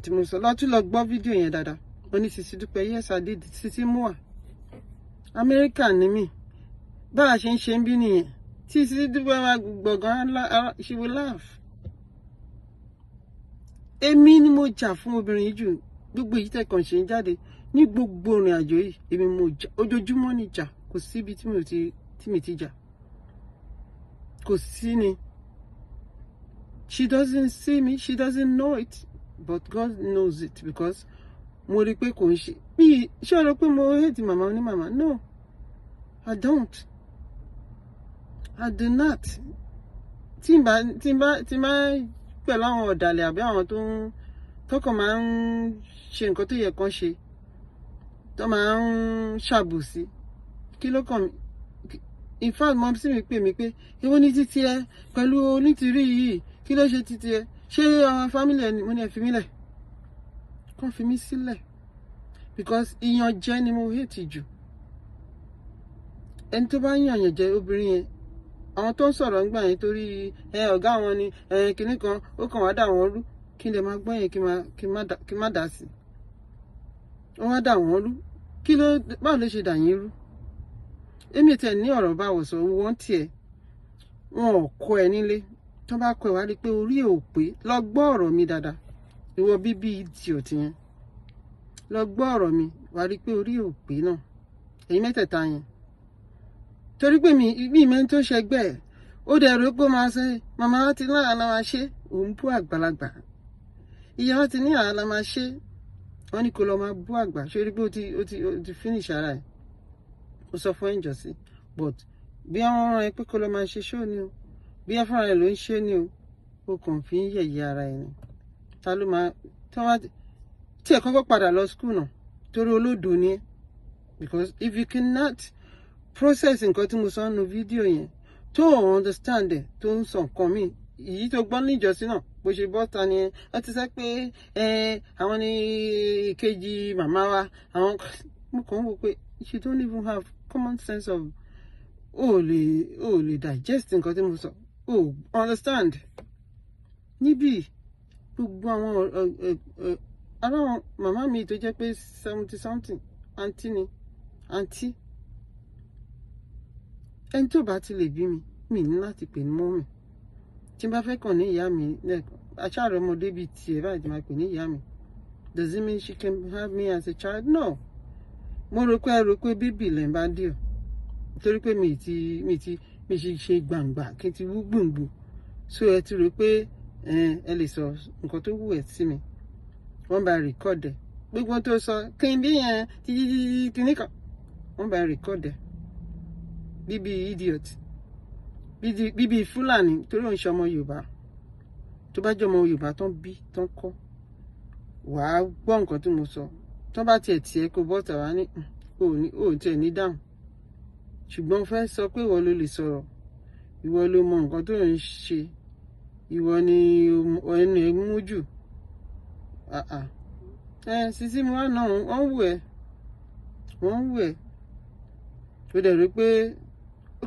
Tí mo sọ lọ́tún, lọ gbọ́ fídíò yẹn dáadáa. Mo ní Sisi Dúpẹ́, yes, I did. Sisi Mua, Amẹ́ríkà ní mí, báwa ṣe ń ṣe ń bí nìyẹn. Tí Sisi Dúpẹ́ máa gbọ̀ngàn, she will laugh. Èmi ni mo jà fún obìnrin yìí jù. Gbogbo èyí tẹ̀kàn ṣe ń jáde ní gbogbo ìrìn àjò yìí, èmi mo jà. Ojoojúmọ́ ní jà, kò síbi tí mi ti jà, kò sí ni. She doesn't see me, she doesn't know it, but God knows it, because mo rí i pé kò ń ṣe bí ṣé o rò pé mo hate màmá oní màmá. No, I don't, I do not. Tí n bá pẹ̀lú àwọn ọ̀dàlẹ̀ àbí àwọn tó ń tọkàn máa ń ṣe nǹkan tó yẹ kán ṣe, tó máa ń ṣàbòsí, kí ló kàn mí? In fact, mom sí mi pè mí pé, "Èwo ní títí ẹ pẹ̀lú onítìrí yìí? Kí ló ṣe títí ẹ? Ṣé àwọn family ẹ ni?" Mo ní ẹ fi mí lẹ̀, kàn fi mí sílẹ̀, because ìyànjẹ ni mo hate jù. Ẹni tó bá yàn yàn jẹ, obìnrin yẹn, àwọn tó ń sọ̀rọ̀ ńgbà yẹn, torí ẹ ọ̀gá wọn ni ẹ kinní kan, ó kàn wá dà wọ́n rú. Kí n lè máa gbọ́ yẹn, kí n má dà sí. Wọ́n wá dà wọ́n rú. Kí ló, báwo ló ṣe dà yín rú? Èmi tẹ̀ ní ọ̀rọ̀ báwo sọ wọ́n tiẹ̀, wọn ò kọ́ ẹ nílé. Tó bá kọ́ ẹ, wá rí i pé orí ẹ̀ ò pé. Lọ gbọ́ ọ̀rọ̀ mi dáadáa, ìwọ bíbí idiot yẹn, lọ gbọ́ ọ̀rọ̀ mi, wá rí i pé orí ẹ̀ ò pé náà. Ẹ̀yin mẹ́tẹ̀ẹ̀ta yẹn, torí pé mi ìmẹ́ tó ṣẹgbẹ́ ẹ̀, ó dẹ̀ rò pé ó máa ṣe màmá ti ní àlá máa ṣe. Òun bú àgbàlagbà, ìyá wa ti ní àlá máa ṣe. Wọ́n ní kó lọ máa bú àgbà. Ṣé rí pé ó ti finish ara ẹ̀? Ó sọ fún ẹ̀ǹjọ́ sí, but bí wọ́n rán ẹ pé kó lọ máa ṣe show ni o, bí ẹ fúnra ẹ ló ń ṣe ni o, ó kàn fi ń yẹ̀yẹ́ ara ẹ ni. Ta ló máa tí wọ́n tí ẹ kọ́kọ́ padà lọ school náà, torí olódo ni ẹ? Because if you cannot process nǹkan tí mo sọ nínú fídíò yẹn, tó o understand ẹ, tó ń sọ nǹkan míì, èyí tó gbọ́ níjọ́sí náà, bó ṣe bọ́ ta ni ẹ wọ́n ti sọ pé ẹ àwọn ní ìkejì màmá wa. Àwọn mo kàn ń wò pé you don't even have common sense of o lè digest nǹkan tí mo sọ, o understand. Níbí gbogbo àwọn ara wọn, màmá mi tó jẹ́ pé 70 something, àǹtí ni àǹtí. Ẹni tó bá ti lè bí mi, mi ní láti pè ní mummy. Tí n bá fẹ́ kàn ní ìyá mi lẹ́ẹ̀kan, aṣáàrò ọmọdé bíi tiẹ̀ báyìí tí máa pè ní ìyá mi, does it mean she can have me as a child? No. Mo rò pé ẹ rò pé bíbí lẹ̀ ń bá dì ọ́, torí pé mi ti mi ṣe ṣe gbàǹgbà kí n ti wú gbòǹgbò, so ẹ ti rò pé ẹ lè sọ nǹkan tó wù ẹ́ sí mi. Wọ́n bá record ẹ̀, gbogbo tó sọ kí n bí yẹn títí kìíní kan, wọ́n bá record ẹ̀. Bíbí idiot, bíbí Fúlàní, torí òun ṣe ọmọ Yorùbá. Tó bá jẹ́ ọmọ Yorùbá tán bí tán kọ́, wàá gbọ́ nǹkan tí mo sọ. Tó bá tiẹ̀ tiẹ̀ kó bọ́tà wá ní ò ní ò tiẹ̀ ní dáhùn, ṣùgbọ́n fẹ́ sọ pé ìwọ ló lè sọ̀rọ̀, ìwọ ló mọ nǹkan tó ń ṣe, ìwọ ni ẹnu ẹ mú jù. Ẹ Sisi mu wá náà, wọ́n wù ẹ́, wọ́n wù ẹ́. Ó dẹ̀ rí pé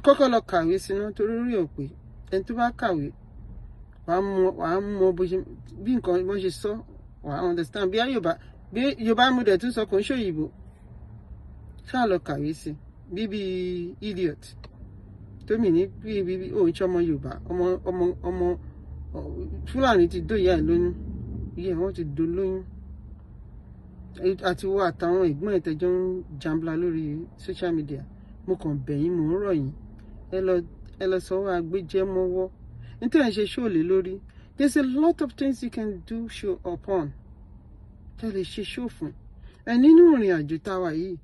kọ́kọ́ lọ kàwé sínú, torí orí ò pé. Ẹni tó bá kàwé, wàá mọ bó ṣe bí nǹkan bó ṣe sọ, wàá understand. Bí Yorùbá, bí Yorùbá mo dẹ̀ tún sọ, kò ń ṣòyìnbó. Ṣáà lọ kàwé sí, bíbí idiot tó mi ní bí bí òun ṣe ọmọ Yorùbá, ọmọ Fúlàní ti dó ìyá ẹ̀ lóyún, ìyá ẹ̀ wọ́n ti dó lóyún. Àti wo àtàwọn ìgbọ́n ìtẹ́jọ́ ń jambla lórí social media. Mo kàn bẹ̀ yín, mò ń rọ̀ yín, ẹ lọ sọ́wọ́ agbéjẹ́ mọ́wọ́ nítorí ẹ̀ ń ṣe show lé lórí. There's a lot of things you can do show upon, tẹ́ lè ṣe show fún ẹ nínú ìrìn àjò táwa yìí.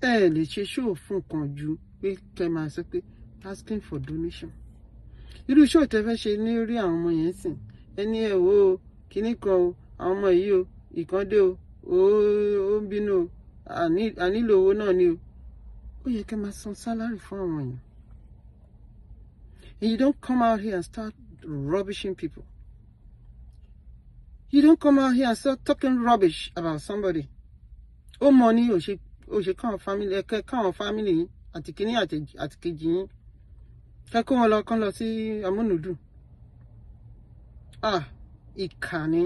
Ẹ lè ṣe show fún kan ju pé kẹ́ máa sọ pé asking for donation. Irú show tẹ́ fẹ́ ṣe ní orí àwọn ọmọ yẹn sìn, ẹni ẹ wo kinní kan o, àwọn ọmọ yìí o, ìkàndé o, ó ń bínú o, a nílò owó náà ni o. Ó yẹ kẹ́ máa san salary fún àwọn èèyàn, and you don't come out here and start rubbishing people. You don't come out here and start talking rubbish about somebody. Ó mọ ní ò ṣe káwọn family ẹ, káwọn family yín àti kínní àti kejì yín, kẹ́ kó wọn lọ, kán lọ sí amúnùdù. Ah, ìkà ni.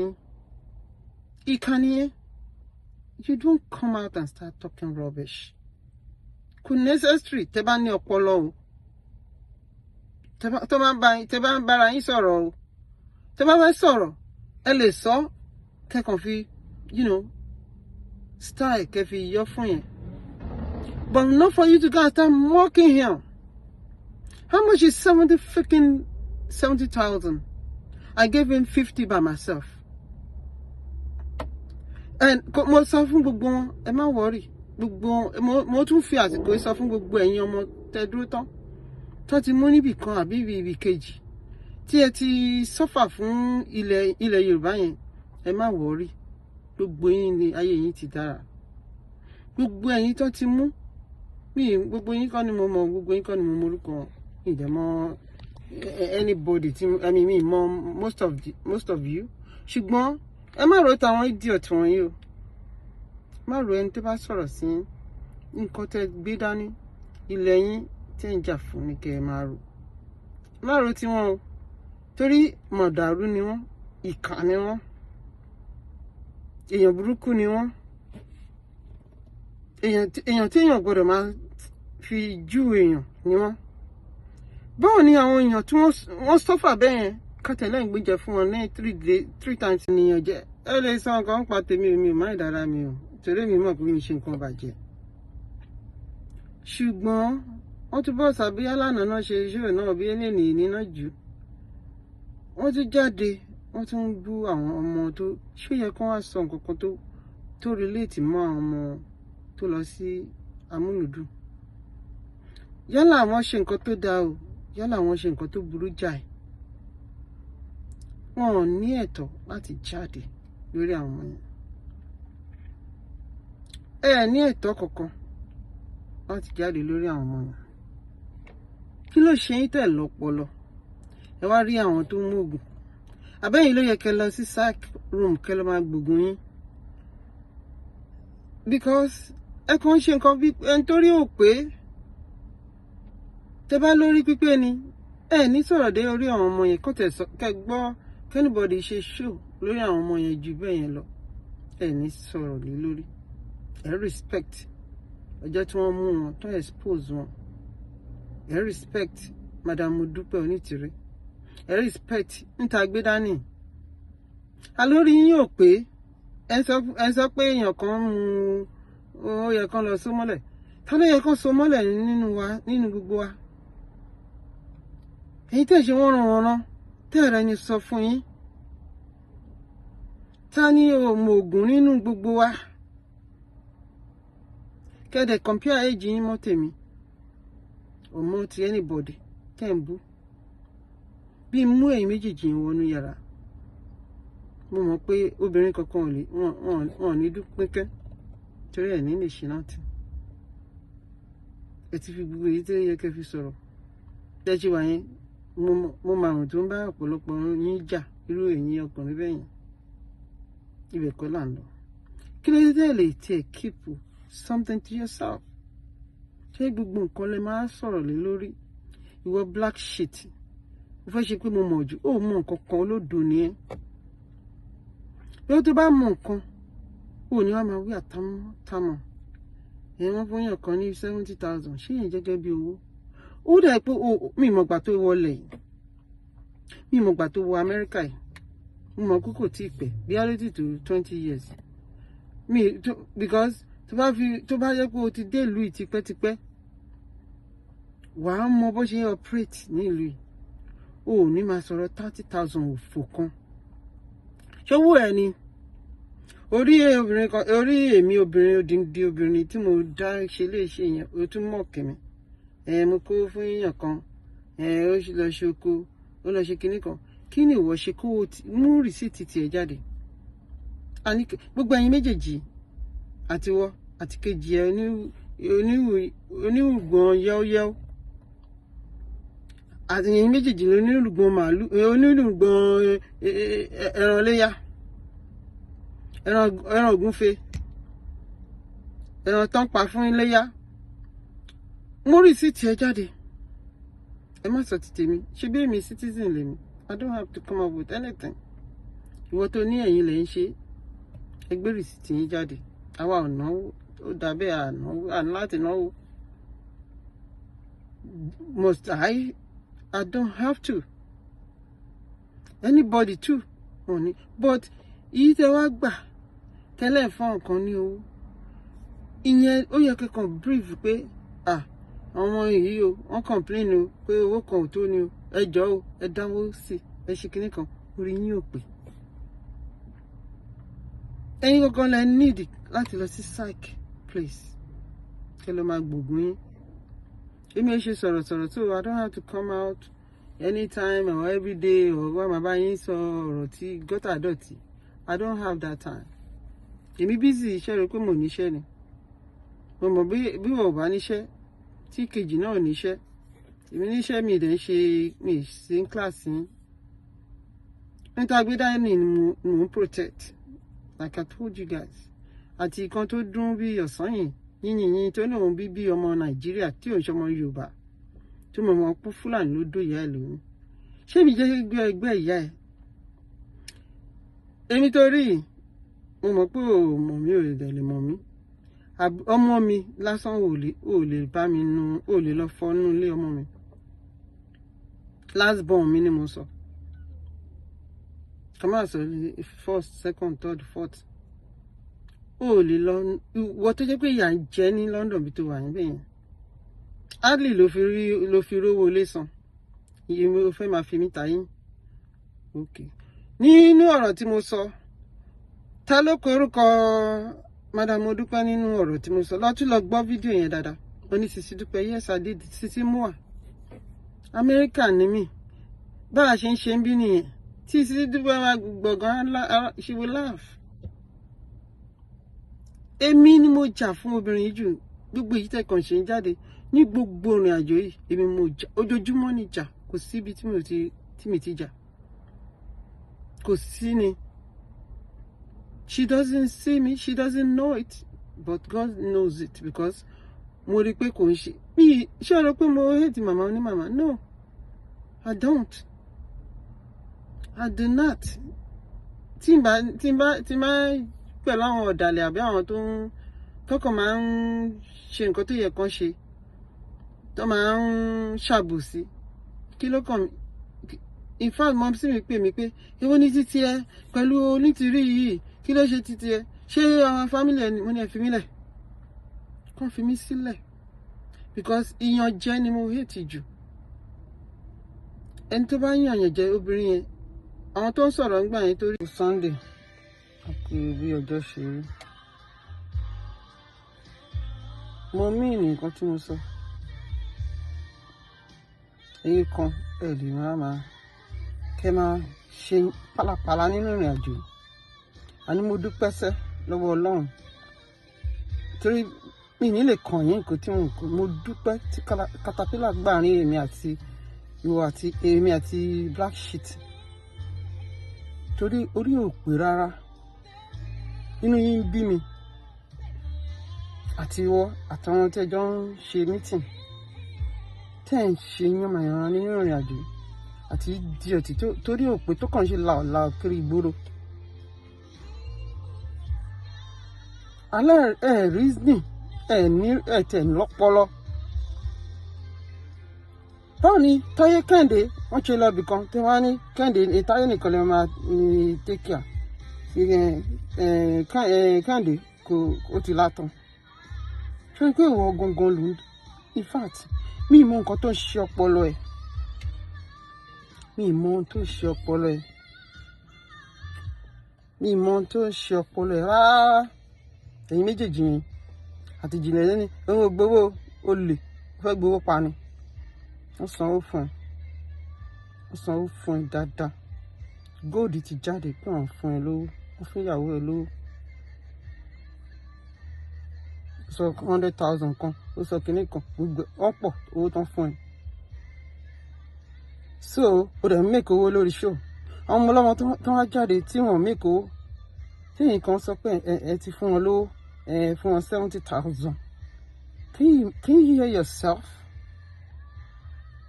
Ìkànnì yẹn, you don't come out and start talking rubbish. Kò necessary. Tẹ́ bá ní ọpọlọ o, tó bá ń bá tẹ́ bá ń bára yín sọ̀rọ̀ o, tẹ́ bá fẹ́ sọ̀rọ̀, ẹ lè sọ kẹ́kàn fi style kẹ́ fi yọ fún yẹn, but not for you to go and start mocking him. How much is 70 freaking 70,000? I gave him 50 by myself and mo sọ fún gbogbo wọn, ẹ má worry. Gbogbo mo tún fi àsìkò yìí sọ fún gbogbo ẹ̀yin ọmọ tẹ́ dúró tán, tó ti mú níbì kan àbí ibi kejì, tí ẹ ti suffer fún ilẹ̀ Yorùbá yẹn, ẹ má worry. Gbogbo yín ni ayé yín ti dára. Gbogbo ẹ̀yin tó ti mú mi, gbogbo yín kọ́ ni mo mọ̀, gbogbo yín kọ́ ni mo mọ orúkọ wọn. Mi dẹ̀ mọ̀ anybody tí, I mean, mi mọ̀ most of you. Ṣùgbọ́n ẹ má ro tàwọn idiot wọ̀nyí o. Má ro ẹni tó bá sọ̀rọ̀ sí nǹkan tẹ́ gbé dání. Ilẹ̀ yín tẹ́ ń jà fún ni kẹ́ ẹ máa rò. Má ro tiwọn o, torí mọ̀dàrú ni wọ́n, ìkà ni wọ́n, èèyàn burúkú ni wọ́n, èèyàn tí èèyàn gbọ́dọ̀ máa fi jú èèyàn ni wọ́n. Báwo ni àwọn èèyàn tí wọ́n suffer bẹ́ẹ̀ yẹn kátẹ́lẹ̀ ń gbéjẹ fún wọn ní 3 day, three times nìyẹn jẹ́? Ẹ lè sọ nǹkan ń pa tèmi, mi ò má ìdára mi o, torí mi mọ̀ pé mi ṣe nǹkan bàjẹ́. Ṣùgbọ́n wọ́n tún bọ́ sàbíyá lánàá náà, ṣe iṣẹ́ náà bí eléyìí níná jù. Wọ́n tún jáde, wọ́n tún ń bú àwọn ọmọ tó ṣó yẹ kó wá sọ nǹkan kan tó relate mọ́ àwọn ọmọ tó lọ sí amúlùdùn. Yálà wọ́n ṣe nǹkan tó dáa o, yálà wọ́n ṣe nǹkan tó burú jáì, wọn ò ní ẹ̀tọ́ láti jáde lórí àwọn ọmọ yẹn. Ẹ ní ẹ̀tọ́ kankan láti jáde lórí àwọn ọmọ yẹn. Kí ló ṣe yín tẹ̀ lọ́pọlọ? Ẹ wá rí àwọn tó ń mú oògùn àbẹ́yìn ló yẹ kẹ́ lọ sí psych room, kẹ́ lọ máa gbògùn yín, because ẹ kàn ń ṣe nǹkan bí ẹni tó rí ò pé. Tẹ bá lórí pípé ni, ẹ ní sọ̀rọ̀ dé orí àwọn ọmọ yẹn. Kó tẹ̀ sọ kẹ́ gbọ́ kí anybody ṣe show lórí àwọn ọmọ yẹn ju bẹ́ẹ̀ yẹn lọ, ẹ ní sọ̀rọ̀ lé lórí. Ẹ respect ọjọ́ tí wọ́n mú wọn tó expose wọn. Ẹ respect Madam Dúpẹ́ Onítìrí. Ẹ respect níta gbé dání. Alórí yín ò pé. Ẹ sọ pé èèyàn kan ń mu, ó yẹ kán lọ so mọ́lẹ̀. Ta ló yẹ kán so mọ́lẹ̀ nínú wa, nínú gbogbo wa? Èyí tẹ̀ ṣe wọ́n ràn wọ́n rán tẹ́ ẹ̀rọ ẹni sọ fún yín. Ta ni ò mọ ògùn nínú gbogbo wa? Kẹ́dẹ̀ compare age yín mọ́ tèmi ò mọ́ ti anybody tẹ́ ń bú. Bí mú ẹ̀yin méjèèjì yín wọnú yàrá, mo mọ̀ pé obìnrin kankan ò lè wọn ò ní dúpínkẹ́, torí ẹ̀ ní lè ṣe náà tì. Ẹ ti fi gbogbo èyí tó yẹ kẹ́ fi sọ̀rọ̀ tẹ́ ṣe wà yẹn. Mo mọ àrùn tó ń bá ọ̀pọ̀lọpọ̀ yín jà, irú ẹ̀yin ọkùnrin bẹ́ẹ̀ yẹn. Ibẹ̀ kọ́ là ń lọ. Kí ló dé tẹ́ lè tiẹ̀ keep something to yourself? Ṣé gbogbo nǹkan lẹ máa sọ̀rọ̀ lé lórí? Ìwọ black shit, mo fẹ́ ṣe pé mo mọ̀ jù. Ó mọ nǹkan kan, olódo ni ẹ́. Bí ó tó bá mọ nǹkan, ó ní wàá máa wí àtàmọ́ támọ̀ ẹ̀. Wọ́n fún yàn kan ní 70,000. Ṣé yẹn jẹ́gẹ́ bí owó? Ó dà pé mi mọ̀ gbà tó wọlé yìí, mi mọ̀ gbà tó wọ Amẹ́ríkà yìí. Mo mọ̀ pé kò tí ì pẹ́ bí á létí tó 20 years mi tó, because tó bá fi tó bá yẹ pé o ti dé ìlú yìí tipẹ́tipẹ́, wàá mọ bó ṣe ń operate ní ìlú yìí. O ò ní máa sọ̀rọ̀ 30,000 òfò kan. Ṣówó ẹ ni orí obìnrin kan, orí èmi obìnrin, odindi obìnrin tí mo dá ṣe léṣe yẹn, o tún mọ̀ kìmí. Ẹ mo kó fún yíyan kan, ẹ ó lọ ṣe oko, ó lọ ṣe kinní kan. Kí ni ìwọ ṣe? Kó o mú receipt tiẹ̀ jáde. Àní gbogbo ẹ̀yin méjèèjì, àtiwọ́ àti kejì ẹ oníhùgbọ̀n yẹ́wọ́yẹ́wọ́, àti ẹ̀yin méjèèjì onírùngbọ̀n màálù, onírùngbọ̀n ẹran léyà, ẹran ògúnfe, ẹran tán pa fún iléyà. Mú receipt ẹ jáde. Ẹ má sọ ti tèmi. Ṣe bí èmi citizen lèmi, I don't have to come up with anything. Ìwọ tó ní ẹ̀yin lẹ̀ ń ṣe. Ẹ gbé receipt yín jáde. Àwa ò náwó, ó dàbẹ́ ànáwó, àná láti náwó. Must I? I don't have to. Anybody too wọn ní, but èyí tẹ wá gbà tẹ́lẹ̀ fún nǹkan ní owó ìyẹn, ó yẹ kẹ́kàn brief pé, ah, àwọn ọmọ yìí o, wọ́n complain o pé owó kan ò tó ni o, ẹ jọ̀ọ́ o, ẹ dáwó sí, ẹ ṣe kinní kan. Orí yín ò pé. Ẹ̀yin gangan lẹ need láti lọ sí psych place, kẹ́ lọ máa gbògùn yín. Èmi ò ṣe sọ̀rọ̀sọ̀rọ̀, so I don't have to come out anytime or every day or wá máa bá yín sọ ọ̀rọ̀ tí gọ́tà dọ̀tí. I don't have that time. Èmi busy iṣẹ́ rẹ pé mo níṣẹ́ ni. Mo mọ̀ bí wọ́n ò bá níṣẹ́, tí kejì náà níṣẹ́, èmi níṣẹ́. Mi dẹ̀ ń ṣe mi sí kíláàsì yín níta gbé dání ni mo ń protect, like I told you guys. Àti ìkan tó dún bí ọ̀sán yìí yínyìnyín, tó ní òun bí bí ọmọ Nàìjíríà tí òun ṣọmọ Yorùbá, tí mo mọ̀ pé Fúlàní ló dó ìyá ẹ̀ lóyún. Ṣé mi jẹ́ gbé ẹgbẹ́ ìyá ẹ̀? Èmi torí mo mọ̀ pé ò mọ̀ mí, ò dẹ̀ lè mọ̀ mí. Ọmọ mi lásán ò lè bá mi nu, ò lè lọ fọnú ilé ọmọ mi. Last born mi ni mo sọ, kà máa sọ first, second, third, fourth. Ó lè lọ, ìwọ tó jẹ́ pé ìyà ń jẹ ní London bí tó wà níbẹ̀ yẹn, hardly ló fi rí, ló fi rówó ilé san. Iye mo fẹ́ máa fi mí ta yín. Ok, nínú ọ̀rọ̀ tí mo sọ, ta ló kọ orúkọ Madam Modúpẹ́ nínú ọ̀rọ̀ tí mo sọ? Lọ́tún lọ gbọ́ fídíò yẹn dáadáa. Mo ní Sisi Dúpẹ́. Yes, I did. Sisi Mua, Amẹ́ríkà ní mí. Bá a ṣe ń ṣe ń bí nìyẹn. Tí Sisi Dúpẹ́ máa gbọ̀ngàn, she will laugh. Èmi ni mo jà fún obìnrin yìí jù. Gbogbo èyí tẹ̀kàn ṣe ń jáde ní gbogbo ìrìn àjò yìí, èmi mo jà. Ojoojúmọ́ ní jà, kò síbi tí mi ti jà, kò sí ni. She doesn't see me, she doesn't know it, but God knows it, because mo rí i pé kò ń ṣe mi. Ṣé o rò pé mo hate màmá oní màmá? No, I don't. I do not. Tí n bá pẹ̀lú àwọn ọ̀dàlẹ̀ àbí àwọn tó ń tọkàn máa ń ṣe nǹkan tó yẹ kán ṣe, tó máa ń ṣàbòsí, kí ló kàn mí? In fact, mom sì mi pè mí pé, èwo ní títí ẹ pẹ̀lú onítìrí yìí? Kí ló ṣe títí ẹ? Ṣé àwọn family ẹ ni? Mo ní ẹ fi mí lẹ̀, kàn fi mí sílẹ̀, because ìyànjẹ ni mo hate jù. Ẹni tó bá yàn yàn jẹ, obìnrin yẹn, àwọn tó ń sọ̀rọ̀ ń gbà yẹn torí Sunday àti bí ọjọ́ ṣe rí. Mo mí nǹkan tí mo sọ. Èyí kan ẹ lè máa kẹ́ máa ṣe pálapàla nínú ìrìn àjò. Àní mo dúpẹ́ sẹ́ lọ́wọ́ Ọlọ́run, torí mi ní lè kàn yín nǹkan tí mo dúpẹ́ tí caterpillar gbà rin èmi àti ìwọ àti èmi àti black sheet, torí orí ò pé rárá. Inú yín ń bí mi, àti ìwọ àtàwọn tẹ́jọ́ ń ṣe meeting, tẹ́ ń ṣe yánmayànra nínú ìrìn àjò, àti idiot torí ò pé tó kàn ṣe làólàó kiri ìgboro. Alẹ́ ẹ̀ reasoning ẹ̀ ní ẹ̀ tẹ̀ lọ́pọlọ. Báwo ni Táyé Kẹ́hìndé wọ́n ṣe lọ ibì kan tí wọ́n á ní Kẹ́hìndé, Táyé nìkan lè máa ní take care Kẹ́hìndé kò ó ti látàn. Ṣé pé ìwọ gangan ló ń, in fact, mi ì mọ nǹkan tó ń ṣe ọpọlọ ẹ̀, mi ì mọ ohun tó ń ṣe ọpọlọ ẹ̀, mi ì mọ ohun tó ń ṣe ọpọlọ ẹ̀ rárá. Ẹ̀yin méjèèjì yẹn àti ìjìnlẹ̀ lẹ́ni òun ò gbowó, olè ó fẹ́ gbowó pa ni. Wọ́n sanwó fún ẹ, wọ́n sanwó fún ẹ dáadáa. Gold ti jáde pé wọ́n fún ẹ lówó, wọ́n fún ìyàwó ẹ lówó. Ó sọ 100,000 kan, ó sọ kinní kan, gbogbo ọ̀pọ̀ owó tán fún ẹ. So ó dẹ̀ ń make owó lórí show àwọn ọmọ ọlọ́mọ tó wá jáde tí wọ́n make owó, tí nǹkan sọ pé ẹ ti fún wọn lówó, ẹ fún wọn 70,000. Can you hear yourself?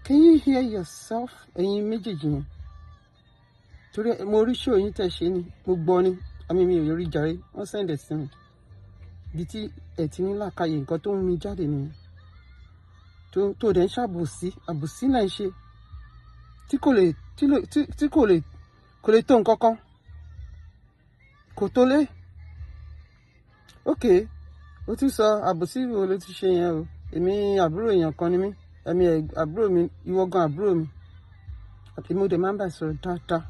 Can you hear yourself? Ẹ̀yin méjèèjì yẹn, torí mo rí show yín tẹ̀ ṣe ni mo gbọ́ ni. Àmì mi ò rí jàre, wọ́n send ẹ̀ sí mi. Ibi tí ẹ̀ ti ní làákàyè, nǹkan tó ń mi jáde nìyẹn. Tó dẹ̀ ń ṣàbòsí, àbòsí náà ń ṣe tí kò lè tí kò lè tó nǹkan kan, kò tó lé. Ok, o tún sọ àbòsí wo ló ti ṣe yẹn o? Èmi, àbúrò èèyàn kan ni mí. Ẹ̀mí àbúrò mi, ìwọ gan àbúrò mi. Àti mo dẹ̀ máa ń bá sọ̀rọ̀ dáadáa.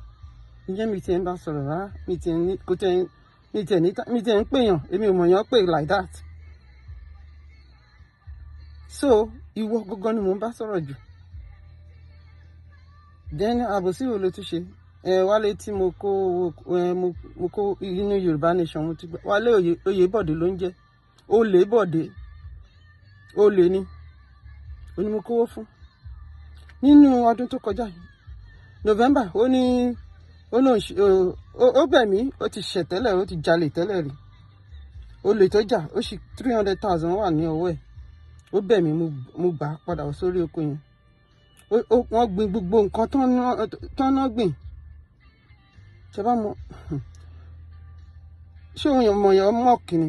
Ǹjẹ́ mi ti ń bá sọ̀rọ̀ rárá? Mi ti ní kò tẹ̀, mi tiẹ̀ ní, mi tiẹ̀ ń pèèyàn. Èmi ò mọ̀ yàn pè like that. So ìwọ gangan ni mò ń bá sọ̀rọ̀ jù. Then àbòsí wo ló tún ṣe? Ẹ Wálé tí mo kó owó ẹ, mo kó inú Yorùbá Nation, mo ti gbà. Wálé Oyèbọ̀dé ló ń jẹ́. Olè Bọ̀dé, olè ni. Ó ní mo kówó fún nínú ọdún tó kọjá yìí, November. Ó ní ó lóun ó bẹ̀ mí. Ó ti ṣẹ̀ tẹ́lẹ̀, ó ti jalè tẹ́lẹ̀ rí. Olè tó jà, ó sì 300,000 wà ní ọwọ́ ẹ̀. Ó bẹ̀ mí, mo gbà á padà sórí oko yẹn. Wọ́n gbin gbogbo nǹkan tán náà gbìn. Ṣe bá mọ, ṣé òun yẹn mọ̀ yẹn mọ̀ kìíní?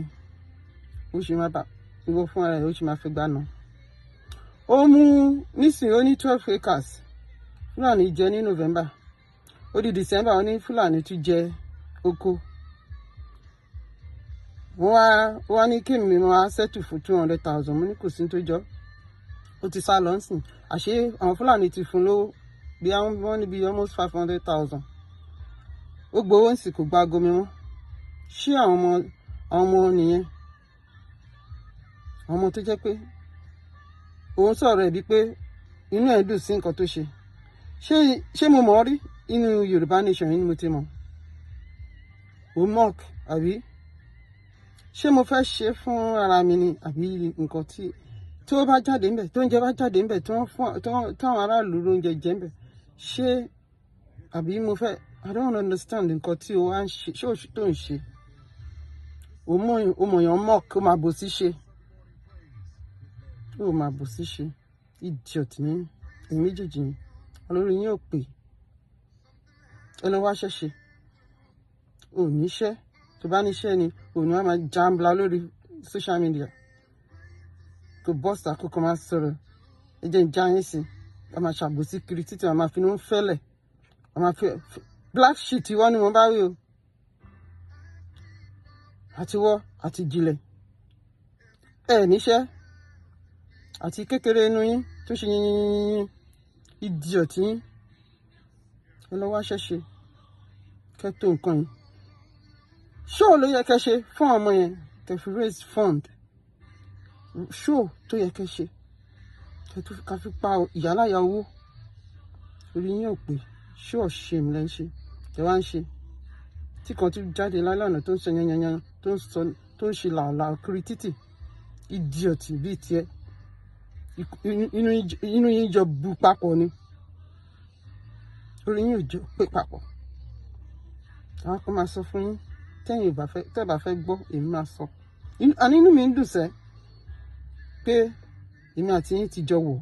Ó sì máa bá ìwọ fún ara ẹ̀, ó sì máa fi gbà náà. Ó mú nísìnyí, ó ní 12 acres Fúlàní jẹ ní November. Ó di December, ó ní Fúlàní tún jẹ oko. Wọ́n wá ní kí mi máa settle fún 200,000. Mo ní kò sí tó jọ. Ó ti sá lọ nsìn. Àṣé àwọn Fúlàní ti fún lówó bí wọ́n ní bí almost 500,000. Ó gbowó nsìn, kò gba agomi mọ́. Ṣé àwọn ọmọ nìyẹn? Àwọn ọmọ tó jẹ́ pé òun sọ̀rọ̀ ẹ̀ bíi pé inú ẹ̀ dùn sí nǹkan tó ṣe. Ṣé mo mọ̀ ọ́ rí? Inú Yorùbá Nation yìí ni mo ti mọ̀. Ó mock, àbí ṣé mo fẹ́ ṣe fún ara mi ni, àbí nǹkan tí ó bá jáde ńbẹ̀, tó oúnjẹ bá jáde ńbẹ̀, tí wọ́n fún táwọn aráàlú lóúnjẹ jẹ ńbẹ̀, ṣé àbí mo fẹ́? I don't understand nǹkan tí o wá ń ṣe. Ṣé o tó ń ṣe, o mọ̀ yàn mock, ó máa bò sí ṣe, ó máa bò sí ṣe. Idiot ní ẹ̀yin méjèèjì yẹn. Olórí yín ò pè. Ẹ lọ wá ṣẹ́ṣe. Ò níṣẹ́, tó bá níṣẹ́ ni ò ní wá máa jambla lórí social media. Kò bọ́sà kó kọ́ máa sọ̀rọ̀. Ẹ jẹ́ ń já yín sí. A máa ṣàbòsí kiri títí, a máa fi inú fẹ́lẹ̀, a máa fi black shit. Ìwọ ni mo bá wí o, àti wọ́ àti jìnlẹ̀. Ẹ níṣẹ́, àti kékeré inú yín tó ṣe yín, idiot yín. Ẹ lọ wá ṣẹ́ṣe kẹ́ tó nǹkan yìí. Ṣóò ló yẹ kẹ́ ṣe fún ọmọ yẹn, kẹ́ fi raise fund? Ṣóò tó yẹ kẹ́ ṣe, kẹ́ tó ká fi pa ìyáláyà owó? Orí yín ò pé. Ṣóò shame lẹ́ ń ṣe, ẹ wá ń ṣe tí kan tún jáde lálẹ́ tó ń sọ yanyanyan, tó ń sọ, tó ń ṣe làálàá kiri títì. Idiot bíi tiẹ̀, inú yín jọ bu papọ̀ ni. Orí yín ò jọ pé papọ̀. Àwọn kan máa sọ fún yín, tẹ́yìn ò bá fẹ́, tẹ́ bá fẹ́ gbọ́, èmi máa sọ. Àní inú mi ń dùn sẹ́ pé èmi àti yín ti jọ wò.